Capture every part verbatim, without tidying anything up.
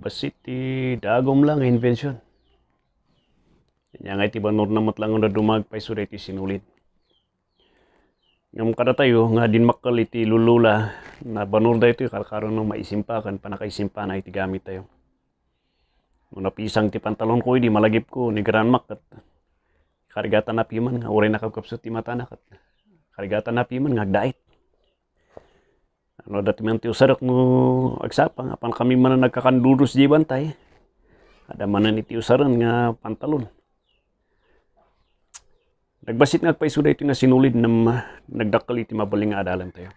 Bassit ti dagum la nga invention. Ania nga iti banurna met la nga dadduma agpayso daytoy sinulid. Ngem kadatayo nga dimmakkel iti lulula, nabanur daytoy karkaro no maisimpa ken pannakaisimpana iti gamittayo. No napisang ti pantalonko idi malagipko ni grandmak ket karigatanna piman nga uray nakapkapsut ti matana ket karigatanna piman nga agdait. Ano dati man ti usarek no agsapa nga apan kami man nagkakandudos di bantay. Ada manen iti usaren nga pantalon. Nagbassit nga agpayso daytoy nga sinulid ngem nagdakkel iti mabalin nga adalantayo.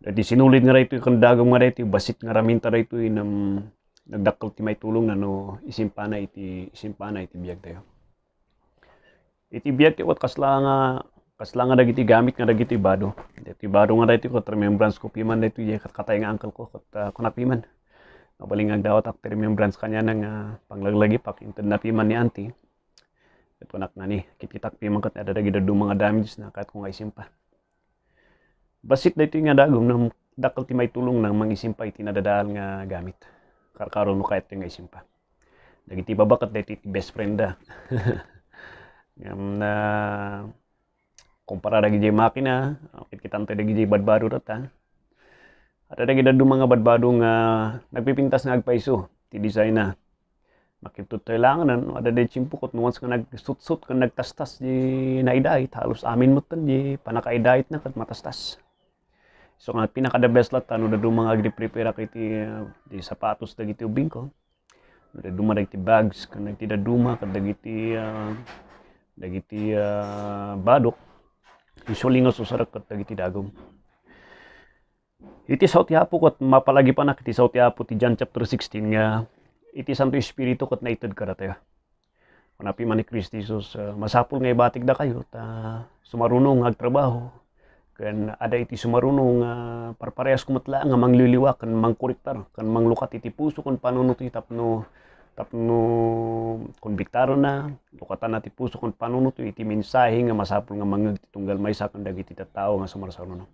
Daytoy sinulid nga daytoy ken dagum nga daytoy, bassit nga raminta daytoy ngem nagdakkel ti maitulongna no isimpana iti, isimpana iti biagtayo. Iti biagtayo ket kasla nga, kasla nga dagiti gamit nga dagiti bado. Daytoy bado nga daytoy ket remembrance ko piman daytoy, ket katay nga uncle ko, ket, ah, kuna piman. Mabalin nga agdawatak ti remembrance kaniana nga panglaglagipak, intedna piman ni auntie. Ket kunak ngani, kitkitak piman ket adda dagiti dadduma nga damages na kayatko nga isimpa. Bassit daytoy nga dagum, ngem dakkel ti maitulongna mangisimpa iti nadadaal nga gamit. Karkaro no kayatyo nga isimpa. Dagiti baba ket daytoy ti best friend da. Ngem na, kumpara dagiti makina, kitkitanto dagiti badbado data. Adda dagiti dadduma nga badbado nga nagpipintas nga agpayso ti design na. Makitudtoy langanan, no adda day tiempo ket no once nga nagsutsot ken nagtastas di naidait, halos amin metten di pannakaidait na ket matastas. So nga pinaka the best latta no dadduma nga agriprepare iti, uh, di sapatos dagiti ubing ko. No dadduma dagiti bags, ken dagiti dadduma, ket dagiti, uh, dagiti, uh, badok. Usually nga susarek ket dagiti dagum. Iti sao ti Apo ket mapalagipanak iti sao ti Apo ti John chapter sixteen nga iti Santo Espiritu ket naited kadatayo. Kuna piman ni Cristo Jesus, ah, masapul nga ibatik dakayo ta sumaruno nga agtrabaho ken ada iti sumaruno nga parpareas ko met la nga mangliliwa ken mangkoriktar ken manglukat iti puso ken panunoto tapno, tapno konbiktarana, lukatana ti puso ken panunoto iti mensahe nga masapul nga mangngeg ti tunggal maysa ken dagiti tattao nga sumarsaruno.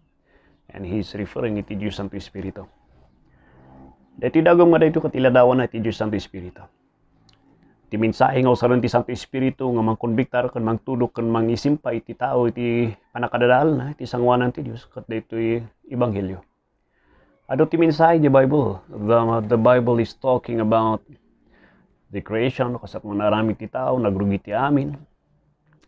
And he is referring iti Dios Santo Espiritu. Daytoy dagum nga daytoy ket iladawanna iti Dios Santo Espiritu. Ti mensahe nga usaren ti Santo Espiritu nga mangkonbiktar ken mangtudok ken mangisimpa iti tao iti pannakadadaalna iti sangoanan ti Dios ket daytoy ebanghelio. Adu ti mensahe ti Bible. The, the Bible is talking about the creation, kasat no naaramid ti tao, nagrugi ti amin.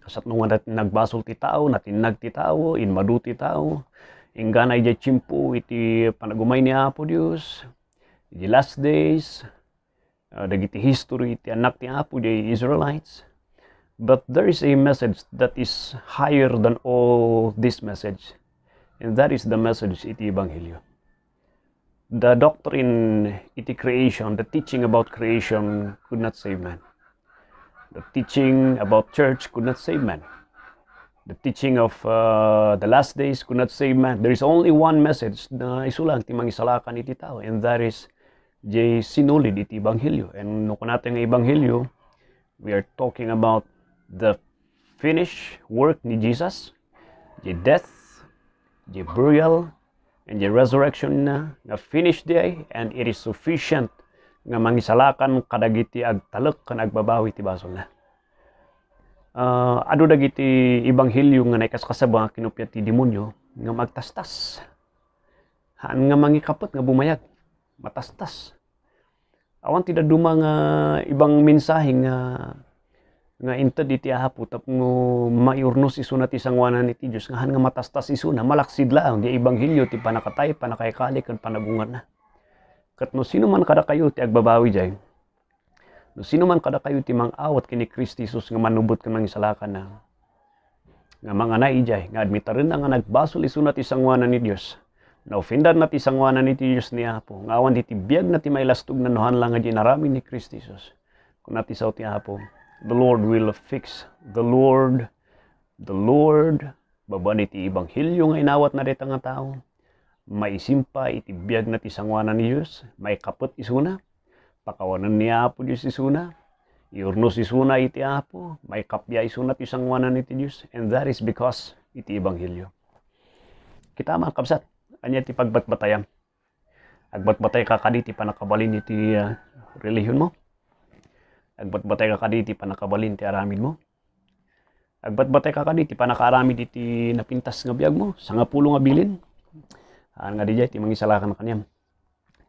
Kasat no nga nat-, nagbasol ti tao, natinnag ti tao, inmadu ti tao. Inggana idiay tiempo iti panagumay ni Apo Dios, iti last days, uh, dagiti history ti annak ti Apo, the Israelites. But there is a message that is higher than all this message, and that is the message iti Ebanghelio. The doctrine iti creation, the teaching about creation could not save man. The teaching about church could not save man. The teaching of, uh, the last days could not save man. There is only one message na isu lang ti mangisalakan iti tao, and that is jay sinulid iti ebanghelio. And no kunata nga ebanghelio, we are talking about the finished work ni Jesus, the death, the burial, and the resurrection na nga finished day, and it is sufficient nga mangisalakan kadagiti agtalek ken agbabawi ti basolna. Ah, adu dagiti ebanghelio nga naikaskasaba kinuppiat ti demonio nga magtastas. Haan nga mangikapet nga bumayag. Matastas. Awan ti dadduma nga ibang mensahe nga, nga inted iti Apo tapno maiurnos isuna ti sangoanan iti Dios nga haan nga matastas isuna, malaksid laeng ti ebanghelio ti pannakatay, pannakaikali, ken panagungarna. Ket no sino man kadakayo ti agbabawi jay, no sino man kadakayo ti mang-awat ken ni Cristo Jesus nga manubot ken mangisalakanna, nga manganay idiay nga admitarenna nga nagbasol isuna ti sangoanan ni Dios, naofendanna ti sangoanan iti Dios ni Apo, nga awan iti biagna ti mailastogna no haan la nga inaramid ni Cristo Jesus. Kuna ti sao ti Apo, the Lord will fix, the Lord, the Lord, babaen iti ebanghelio nga inawatna dayta nga tao, maisimpa iti biagna ti sangoanan ni Dios, maikapet isuna, pakawanen ni Apo Dios isuna, iurnos isuna iti Apo, maikappia isuna ti sangoanan iti Dios, and that is because iti ebanghelio. Kita man, kabsat, ania ti pagbatbatayam? Agbatbatay ka kadi ti panakabalin iti, ah, relihiyon mo? Agbatbatay ka kadi ti panakabalin ti aramid mo? Agbatbatay ka kadi ti panakaaramid iti napintas nga biag mo? Sangapulo nga bilin. Haan nga diay ti mangisalakan kaniam.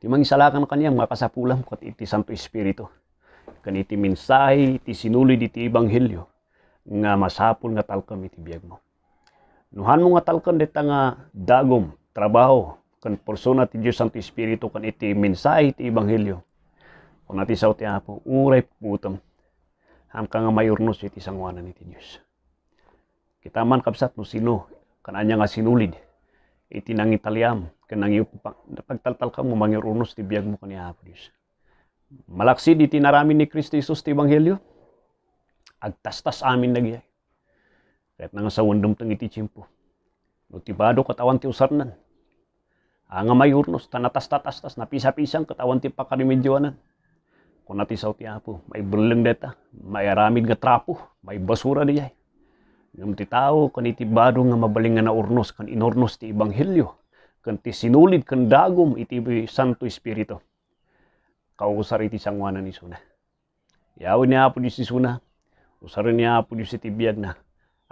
Ti mangisalakan kaniam nga kasapulam ket iti Santo Espiritu. Ken iti mensahe ti sinulid iti ebanghelio nga masapul nga talkem iti biag mo. No haanmo nga talken dayta nga dagum, trabaho, ken persona ti Dios Santo Espiritu ken iti mensahe ti ebanghelio, kuna ti sao ti Apo, uray pupuotem, haanka nga maurnos iti sangoanan iti Dios. Kita man, kabsat, no sino ken ania nga sinulid iti nangitaliam ken nangiuppa-, pagtaltalkam nga mangiurnos ti biag mo ken ni Apo Dios. Malaksid iti inaramid ni Cristo Jesus ti ebanghelio, agtastas amin dagiti. Ket nang sawen dumteng iti tiempo, no ti bado ket awan ti usarnan, a nga maurnos, ta natastastastas, napisapisang, ket awan ti pakaremedioanan. Kuna ti sao ti Apo, maibelleng dayta, maiaramid nga trapo, maibasura diay. Ngem ti tao ken iti bado nga mabalin nga naurnos ken inurnos ti ebanghelio, ken ti sinulid ken dagum iti Santo Espiritu, kausar iti sangoanan isuna. Yawen ni Apo Dios isuna, usaren ni Apo Dios iti biagna,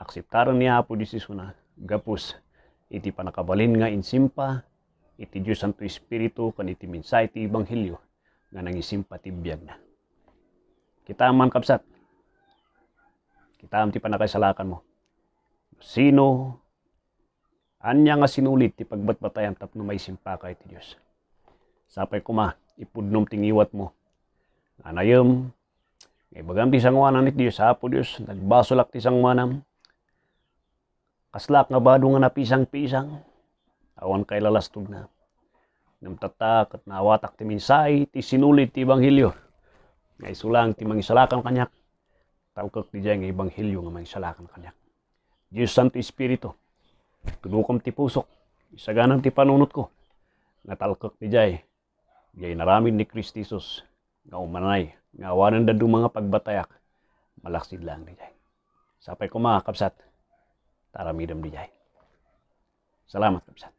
akseptaren ni Apo Dios isuna, gapus iti panakabalin nga insimpa iti Dios Santo Espiritu ken iti mensahe ti ebanghelio nga nangisimpa ti biagna. Kita man, kabsat, kita ti panakaisalakan mo. Sino Ania nga sinulid ti pagbatbatayam tapno maisimpaka iti Dios? Sapay koma, ipudnom ti ngiwatmo. Anayem, nga ibagam ti sangoanan iti Dios, Apo Dios, nagbasolak ti sangoanam. Kaslaak nga bado nga napisang-pisang, awan kailalastogna. Ngem tatta, ket naawatak ti mensahe ti sinulid ti ebanghelio. Nga isu lang ti mangisalakan kaniak, talkek diay nga ebanghelio nga mangisalakan kaniak. Dios Santo Espiritu, tudokem ti pusok, isaganam ti panunotko, nga talkek diay, diay inaramid ni Cristo Jesus, nga umanay, nga awanen dadduma nga pagbatayak, malaksid laeng diay. Sapay koma, kabsat, ta aramidem diay. Salamat, kabsat.